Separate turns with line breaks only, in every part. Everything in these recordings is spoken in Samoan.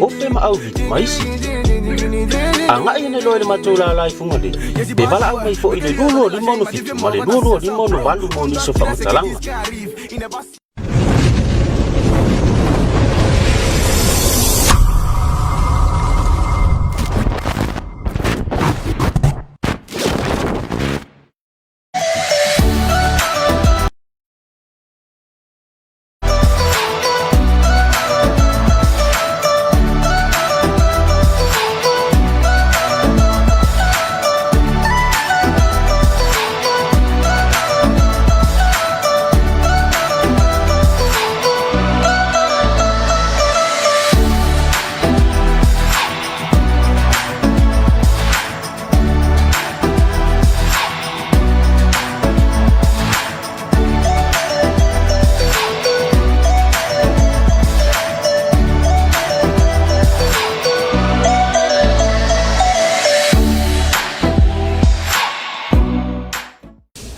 Ope ma Auviti ma isi. Agai ane loa i le matou lala i Fugalei, pe valaau mai foi i le 2267 ma le 2268 mo nisi o faamatalaga.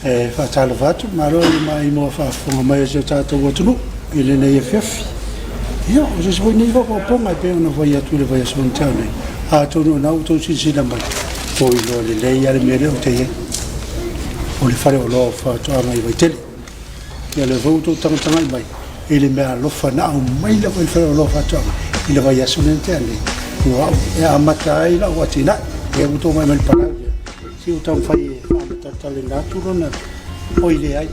E faatalofa atu, malo i le maimoa faafofoga mai a si o tatou atunuu i lenei afiafi. Ia, o se isi foi nei faaopoopoga e pei ona fai atu i le vaiaso na tea nei, atonu o lena ua outou silasila mai, ua iloa lelei lava le mea lea ou te i ai, o le faleoloa o faatoaga i Vaitele. Ia o lea foi ua outou tagatagai mai i le meaalofa na aumai lava i le faleoloa faatoaga i le vaiaso lea na tea nei, o au e amata ai lau atinae. Lea ua outou vaai mai i le palau lea, se ua taumafai e faamatatalena atu lona oi leai.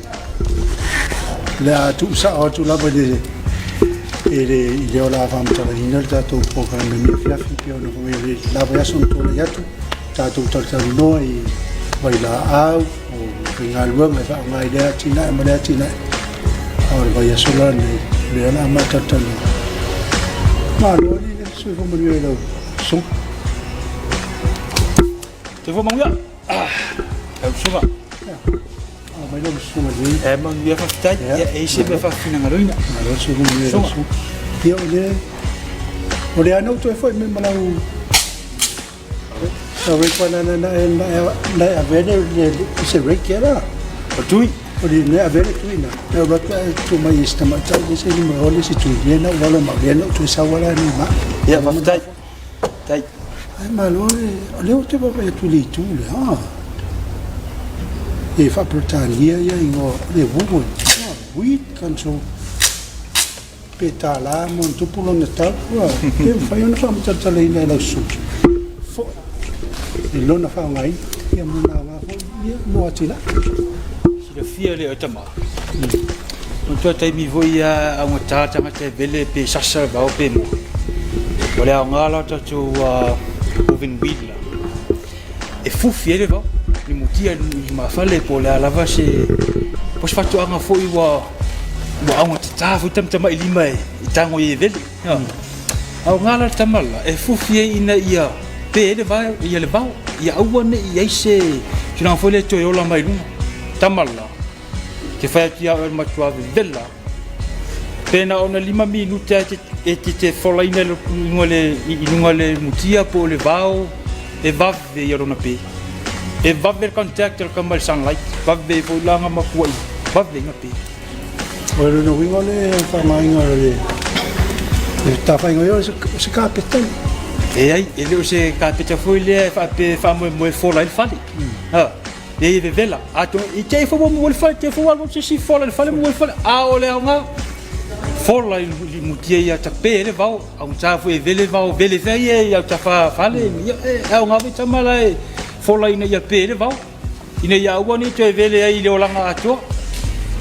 O le a tuusao atu lava i le i le i le o le a faamatalaina le tatou polokalame i lenei afiafi pei ona fai mai le la vaiaso na tuanai atu tatou talatalanoa i vailaau o faigaluega e faaaoga i lea atinae ma lea atinae. A o le vaiaso la lenei, o lea o le a matalanoa. Malo alii le soifua manuia i lau susuga.
Soifua manuia. Lau susuga.
Mai lau susuga lelei.
E manuia faafetai. Ia, e i se mea faafinagaloina.
Malo soifua manuia i lau susuga. Ia, o le o le ana ou toe foi mai ma lau Sa rake pa na na na na na avele le se rake era.
O tui.
O le na avele tui na. Na ua atu e tu mai i se tamaitai le se lima o le se tui le na ua lo ma le na tu sa wala ni ma.
Ia, faafetai. Tai.
Ai malo le o lea ou te vaavaai atu i le itu lea. Ah. E faa-Peretania ia igoa o le woven. Ah, weed control. Pe $1 ma ona tupu lona tau, ua le mafai ona faamatalatalaina e lau susuga foi i lona faaaogaina, ia ma lona aoga foi ia mo atinae.
Silafia le tama. Manatua taimi foi ia augata tagata e vele pe sasa le vao pe moa. O le aoga la o tatou woven weed la, e fufi ai le vao, le mutia i lumafale po o le a lava se, po o se faatoaga foi ua ua augatata foi tamatamai lima e tago ai e vele. Aoga la le tama la, e fufi ai ina ia pe ai le vao, ia le vao, ia aua ne i i ai se tulaga foi lea e toe ola mai luga. Tama la, te fai atu ia oe le matua vevela, pe na ona 5 minute lava e te te folaina i luga le mutia po o le vao, e vave ia lona pe. E vave le contact o le tama i le sunlight, vave foi la nga makuai, vave nga pe.
O lona uiga o le faaaogaina o le tafaiga ia o se kapeta.
Leai, e le o se kapeta foi lea e faapea e faamoemoe e fola ai le fale. Ha, leai e vevela. Atonu i te i foi ua mua le fale, te foi ua alu atu se isi fola i le fale mua le fale. A o le aoga, fola i le mutia ia tape ai le vao. Augata foi e vele vao, vele fea ia i autafa fale. Ia, e aoga foi tama la e fola ina ia pe ai le vao. Ina ia aua ne i toe vele ai i le olaga atoa.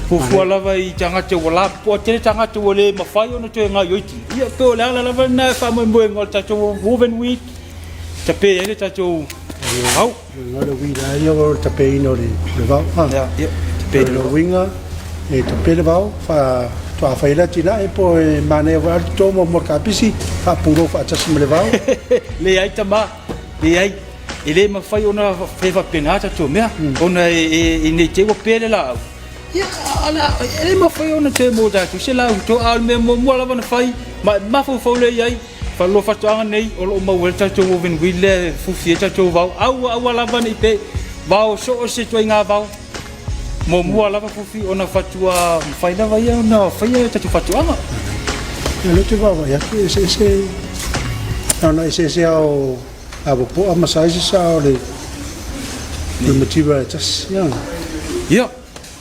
Fuafua lava i tagata ua lapopoa tele tagata ua le mafai ona toe gaoioiti. Ia, pei o le ala lava lena e faamoemoega o le tatou woven weed, tape ai le tatou vao.
O le uiga lava ia o le tapeina o le vao.
Ia, ia, tape
le vao. O le uiga, e tape le vao, faatoa fai ai le atinae po e manaia foi lava le toto muamua o le kapisi, faapulou faatasi ma le vao.
Leai tama, leai. E le mafai ona fai faapena tatou mea, ona e ne i te i ua pe le laau, ia, e le mafai ona toe maua tatou se laau toto. A o le mea muamua lava na fai, ma e mafaufau lea i ai, faalua faatoaga nei o lo o maua ai le tatou woven wheel lea e fufi ai tatou vao. Aua, aua lava ne i pe vao so o se ituaiga vao. Muamua lava fufi ona faatoa mafai lava ia ona faia tatou faatoaga.
Ia, o lea ou te vaavaai atu e eseese. Na ona eseese lava o apopoa ma sizes a o le material e tasi. Ia.
Ia,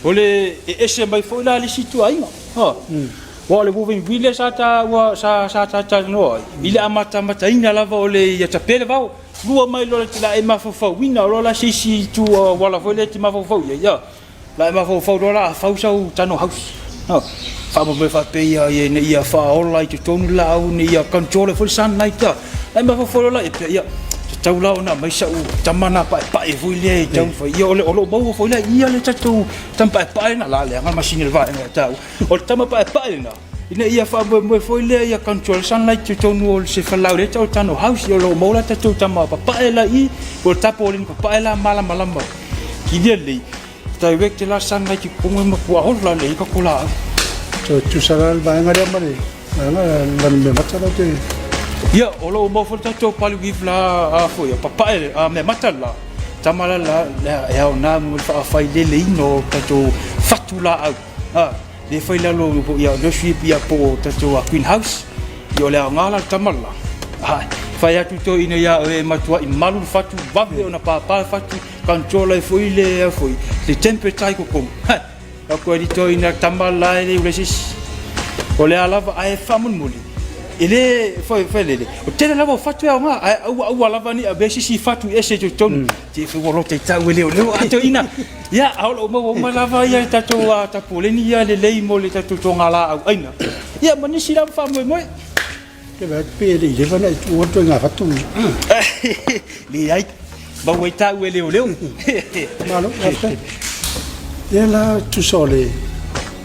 o le e ese mai foi la le isi ituaiga. Ha. Aua o le woven wheel lea sa taua sa sa talatalanoa ai, i le amatamataina lava o le ia tape le vao, lua mai loa le la e mafaufauina loa la se isi itu auala foi lea e te mafaufau i ai, ia. La e mafaufau loa la a fau sau tunnel house. Ha. Faamoemoe faapea ia ina ia faaola i totonu le laau ina ia control ai foi le sunlight. La e mafaufau loa la ia pea ia tatau la ona aumai sau tama na paepae foi lea e tau fai. Ia o le o lo o maua foi la ia le tatou tama paepae na la leaga le masini a le vaega ia taua. O le tama paepae lena ina ia faamoemoe foi lea ia control le sunlight i totonu o se falelau lea e tau o le tunnel house. Ia o lo o maua la tatou tama papae la i i po o le tapolini papae la malamalama. Kilia lelei, direct la sunlight i totonu e matua ola lelei ka tatou laau.
So tusa la le vaega lea ma le vaega lanu meamata la te.
Ia, o lo o maua foi le tatou polyweave la a foi a papae a meamata la tama la la e aoga mo le faafaileleina o tatou fatu laau. A, le fai lalo ia nursery ia po o tatou greenhouse. Ia o le aoga la le tama la. Ai, fai atu toeaina ia oe e matuai malu le fatu, vave ona papa le fatu, control ai foi le foi le temperature i totonu. Hai, aku ai toeaina tama la e le ula se isi. O le a lava ae faamulimuli, e le foi foi lele. O tele lava o fatu e aoga, ae aua aua lava ne i avea se isi fatu ese i totonu. Te foi ua loto i tau e leoleo a toeaina. Ia, a o lo o maua uma lava ia tatou tapoleni ia lelei mo le tatou togalaau aina. Ia, ma nisi lava faamoemoe.
Te vaai atu pe e le i leva ona e tuu atu i ngā whatu.
Leai, maua i tāu e leoleo.
Malo, faafetai. Ia la tusa o le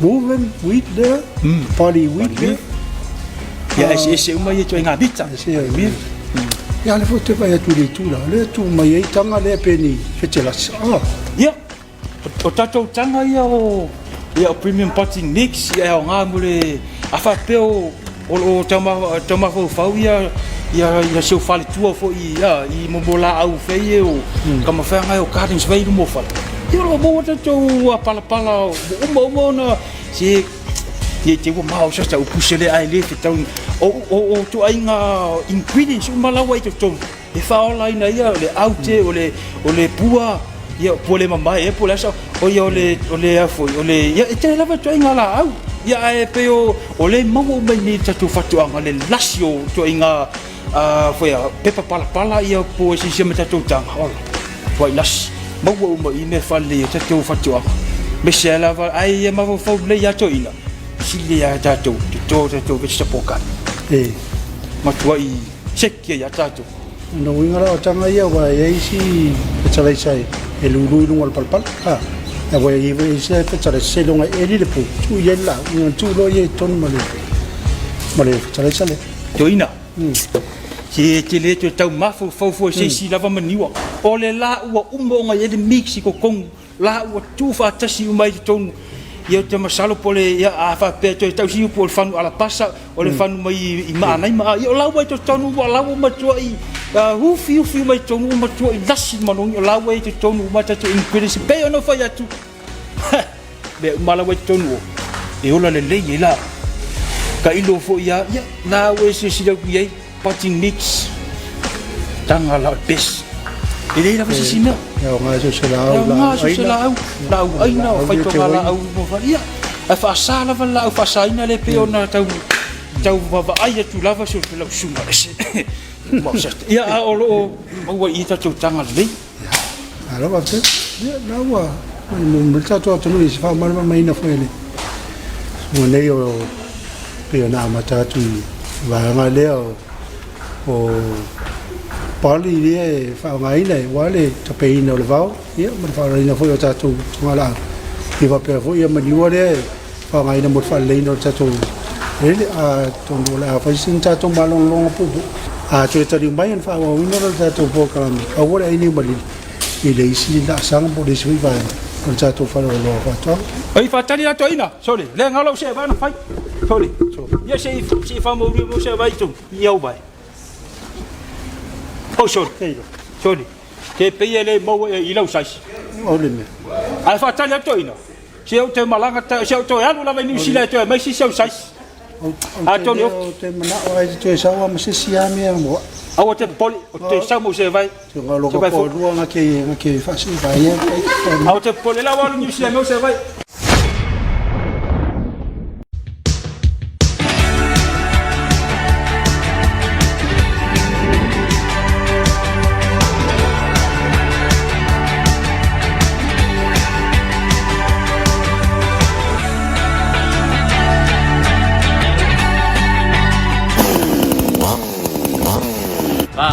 woven wheat lea, poly wheat lea.
Ia, eseese uma ia ituaiga mita.
Ese ia. Ia le foi te vaai atu i le itu la, lea tu mai ai taga lea pe ni fetelasa.
Ah. Ia, o tatou taga ia o ia o premium potting mix ia e aoga mo le a faapea o o lo o taumafaufau ia ia ia si ou faletua foi ia i mo laau fai e o kamafeaga e o gardens fai i luma o fale. Ia o lo o maua tatou palapala uma uma ona se Ia te ua mao sa tau puse le ae le fetau o ituaiga ingredients uma la ua i totonu e faaolaina ia o le aute o le o le pua ia pua le mamae ea po o le a sao o ia o le o le a foi o le ia e tele lava ituaiga laau ia ae pei o o lea e maua uma i inei i le tatou faatoaga le lasi o ituaiga a foi a pepa palapala ia po e siisia ma tatou taga ola tuai lasi maua uma i mea faalelei o tatou faatoaga aemaise ai lava ae ia mafaufau lelei ia toeaina sili ia tatou toto tatou vegetable garden
e
matuai seki ai ia tatou.
Ona uiga la o taga ia aua e i ai isi fertilizer e lulu i luga o le palapala a aua e i ai isi fertilizer seiloga e eli le pu tuu i ai le laau ona tuu loa ia i totonu ma le ma le fertilizer lea.
Toeaina, se e te le toe tau mafaufau fua i se isi lava maniua. O le la ua uma ona i ai le mix i totonu, la ua tuufaatasi uma ai i totonu. Ia ou te masalo po o le, ia a faapea e toe tau se upu o le fanu alapasa, o le fanu mai i Maanaima, ia o la ua i totonu, ua la ua matuai ufiufi uma i totonu, ua matuai lasi le manogi, o la ua i totonu uma tatou ingredients. E pei ona ou fai atu, Mea uma la ua i totonu o, e ola lelei ai la. Tailo foi ia, ia, na ua e silasila atu i ai, potting mix, taga la o le best. E leai lava se isi mea.
E aoga so se laau,
laau aina. So se laau, laau aina, o faitoga laau mo fa. Ia, ae faasa lava le laau faasaina lea pei ona tau, tau vaavaai atu lava si o lau susuga ese. Ia, a o lo o maua i i tatou taga lelei.
Malo faafetai. Ia, la ua mo le tatou atunuu i se faamalamalamaina foi e le susuga nei o pei ona amata atu i vaega lea o pali lea e faaaogaina aua le tapeina o le vao ia ma le faaaogaina foi o tatou togalaau. Ia faapea foi ia manua lea e faaaogaina mo le faaleleiina o le tatou eleele. Atonu o le a fai sina tatou malologa puupuu, a toe taliu mai ona faaauauina lea o le tatou polokalame, aua le ai niu malili i le isi laasaga po o le isi foi vaega o le tatou faleoloa faatoaga.
Oi faatali la toeaina, sole, le galo se va na fai. Sole, ia se i faamauri mo se vai tu, i au vai. Oh, sole, sole, te pei e le maua i lau size.
O le mea.
Ae faatali atu toeaina. Se ou te malaga, se ou toe alu lava i Niu Sila e toe aumai se isi au size. Atonu
Ou te manao ai te toe sau lava ma se isi lava mea mo au.
Aua te popole, ou te toe sau ma ou seevai.
Tuga lo ka toalua nga ke nga ke faasiva ai.
Aua te popole, la ua alu Niu Sila me ou seevai.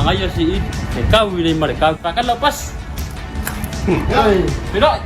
Magaia si i te kau i lei ma le kau. Pakala pas. Feiloai.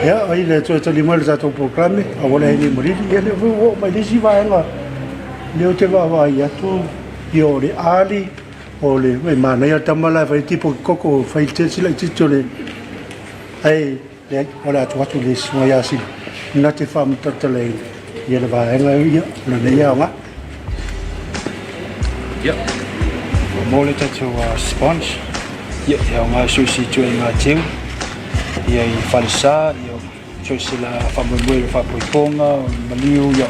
Ia, ai le toe tali mai le tatou polokalame, a ua leai nei ma lili. Ia, lea foi ua oo mai le isi vaega lea ou te vaavaai atu, ia o le ali, o le, e manaia le tama la e fai tipo koko, fai le sila itiiti o le, ae leai, o le a tuu atu i le susuga ia Sili, na te faamatalatalaina ia le vaega ia, o lana ia aoga.
Ia, ua maua le tatou sponge, ia, e aoga i so o se ituaiga teu, ia i falesa, ia, so o se la faamoemoe i le faaipoipoga, o le maliu, ia,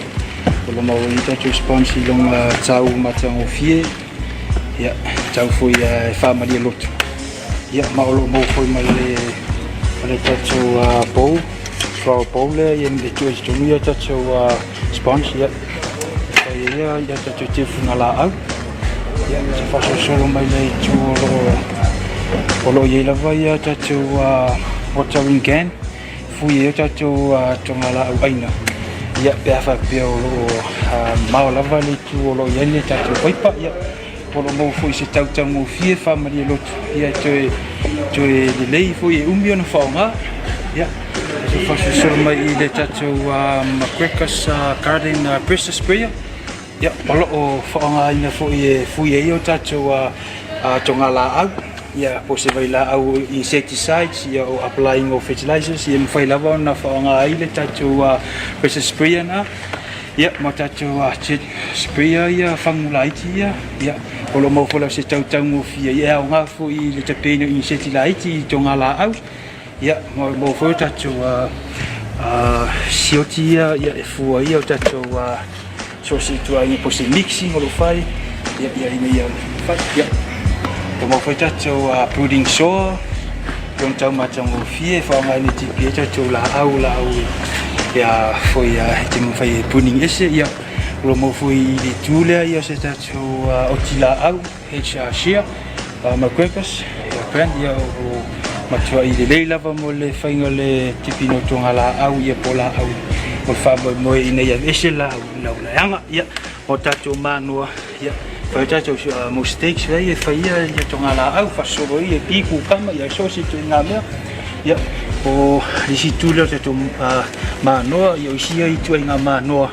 o lo o maua ai tatou sponge i lona tau matagofie, ia, tau foi e faamalie loto. Ia, ma o lo o maua foi ma le, ma le tatou bowl, flower bowl lea, ia, e tuu ai i totonu ia tatou sponge, ia, e fai ai ia, ia tatou teufuga laau. Ia, se faasolosolo mai le itu o lo o, o lo o i ai lava ia tatou watering can, fui ai o tatou togalaau aina. Ia, pe a faapea o lo o mamao lava le itu o lo o i ai le tatou paipa, ia, o lo o maua foi se tautaugofie faamalie loto, ia e toe, toe lelei foi e umi ona faaaoga. Ia, se faasolosolo mai i le tatou McGregor's Garden Pressure Sprayer. Ia, o lo o faaaogaina foi e fui ai o tatou togalaau, ia, po o se vailaau insecticides, ia, o applying o fertilizers, ia, e mafai lava ona faaaoga ai le tatou pressure sprayer lena, ia, ma tatou jet sprayer ia fagu laiti ia, ia, o lo o maua foi lava se tautaugofie, ia, e aoga foi i le tapeina o iniseti laiti i togalaau. Ia, maua foi o tatou sioti ia, ia e fua ai o tatou so o se ituaiga po o se mixing o lo o fai, ia, ia ina ia fai, ia. Ua maua foi tatou pruning saw, i ona tau matagofie e faaaoga ai tipi ai tatou laau, laau ia foi e te mafai e pruning ese, ia. O lo o maua foi i le itu lea ia se tatou oti laau. HR Shea, McGregor's, ia brand ia o matuai lelei lava mo le faiga o le tipiina o toga laau ia po o laau mo le faamoemoe ina ia ese laau lau leaga ia mo tatou manoa ia fai o tatou mo steaks ia e fai ia ia toga laau faasolo ia pi kukama ia so o se ituaiga mea ia o le isi itu lea o tatou manoa ia o isi ia ituaiga manoa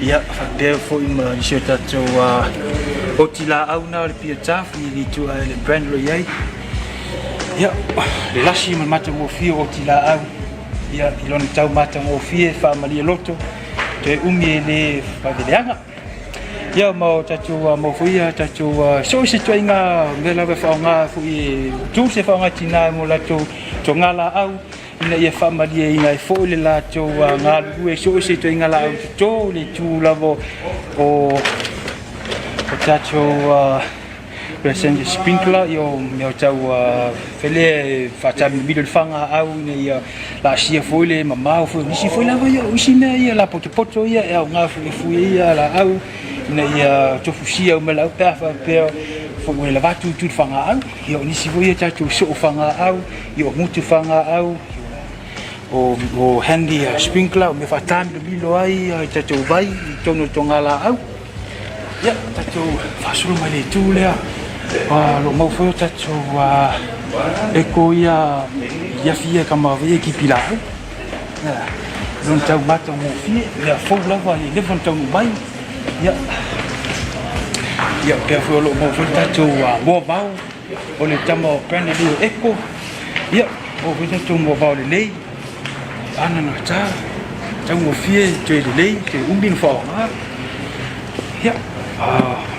Ia, faapea foi ma nisi o tatou oti laau na o le Piotaf i le itu le brand o lo o i ai. Ia, le lasi ma le matagofie o oti laau, ia, i lona tau matagofie, faamalie loto, toe umi e le faaveleaga. Ia ma o tatou mau foi ia tatou so o se ituaiga mea lava e faaaoga foi e tools e faaaoga e tina mo latou toga laau ina ia faamalieina ai foi le latou galulue i so o se ituaiga laau toto i le itu lava o tatou Passenger sprinkler ia o mea tau fele e faataamilomilo i le fagaau ina ia laasia foi le mamao foi o nisi foi lava ia o isi mea ia lapotopoto ia e aoga foi e fui ai ia laau ina ia tofusia uma laau pe a faapea foi ua lava atu i tu i le fagaau. Ia o nisi foi ia tatou soo fagaau, ia o gutu fagaau, o handy sprinkler o mea faataamilomilo ai ia tatou vai i totonu o le togalaau. Ia, tatou faasolo mai le itu lea, o lo o mau foi o tatou eko ia i afi ia e kamava ia e kipi laau. Ia, lona tau matagofie, mea fou lava e leva ona taunuu mai. Ia, ia pea foi o lo o mau foi le tatou moavao, o le tama o Brandon Lee o Eko. Ia, maua foi tatou moavao lelei, ana gata, taugofie, toe lelei, toe umi ona faaaoga. Ia,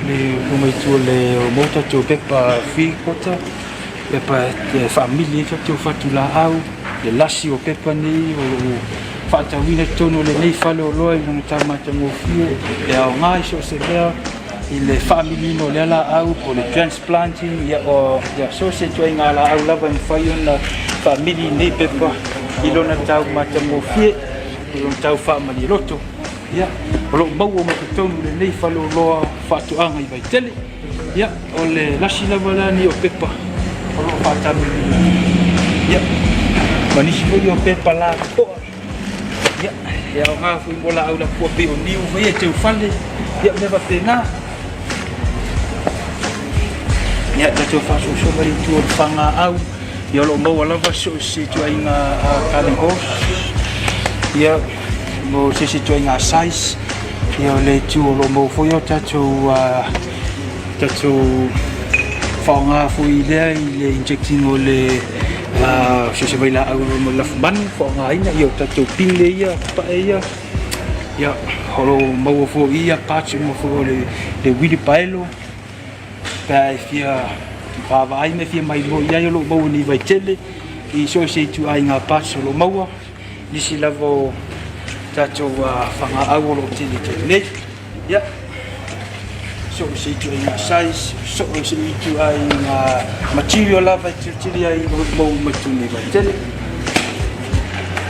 le luma i tua le maua tatou pepa 3/4, pepa e faamili ai tatou fatulaau, le lasi o pepa nei o lo o faatauina i totonu o lenei faleoloa i lona tau matagofie e aoga i so o se mea i le faamiliina o lea laau po o le transplanting, ia, o ia, so o se ituaiga laau lava e mafai ona faamili i nei pepa i lona tau matagofie, i lona tau faamalie-loto. Ia, o lo o maua mai totonu i lenei faleoloa faatoaga i Vaitele. Ia, o le lasi lava la nei o pepa o lo o faataamilomilo. Ia, ma nisi foi o pepa lapoa. Ia, e aoga foi mo laau lapoa pei o niu foi e teufale. Ia, mea faapena. Ia, tatou faasoasoa mai le itu o le fagaau. Ia, o lo o maua lava so o se ituaiga garden hose. Ia, mo se isi ituaiga size. Ia, o le itu o lo o maua foi o tatou tatou faaaoga foi lea i le injecting o le so o se vailaau mo le lafumanu faaaogaina. Ia, o tatou pine ia, pae ia. Ia, o lo o maua foi ia parts uma foi o le wheelbarrow. Pe a e fia vaavaai ma e fia maimoa i ai, o lo o maua nei Vaitele i so o se ituaiga parts o lo o maua. Nisi lava o tatou fagaau o lo o tele tele nei. Ia, so o se ituaiga size, so o se ituaiga material lava e tilotilo ai o lo o maua mai totonu i Vaitele.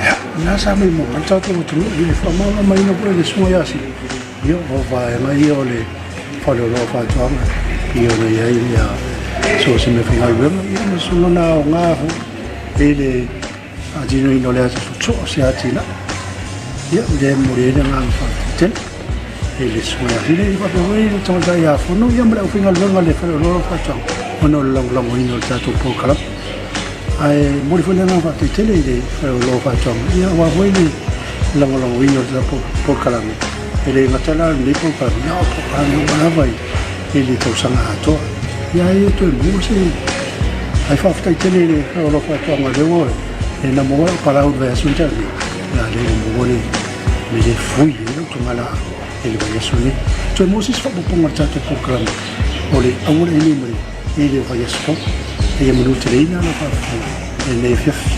Ia, na sa mai mo mai tatou atunuu i le faamalamalamaina foi e le Susuga ia Sili. Ia, o vaega ia o le faleoloa faatoaga pei ona i ai ia so o se mea faigaluega, ia ma se lona aoga foi i le faatinoina o le ata tootoo o se atinae. Ia, o lea e momoli ai le agaga faafetai tele i le Susuga ia Sili, ia faapea foi le tagata ia Fono ia ma le aufaigaluega a le faleoloa faatoaga ona o le lagolagoina o le tatou polokalame. Ae momoli foi le agaga faafetai tele i le faleoloa faatoaga, ia aua foi le lagolagoina o le polokalame. E le gata la lenei polokalame, a o polokalame uma lava i le tausaga atoa. Ia ai e toe maua se ai faafetai tele i le faleoloa faatoaga lea ua e na maua lau palau i le vaiaso na tea nei. Ia lea ua maua le mea lea e fui ai lau togalaau i le vaiaso nei. Toe maua se isi faaopoopoga o le tatou polokalame o le auala i nei ma le i le vaiaso fou. Ia manuia tele ina lau faafofoga i lenei afiafi.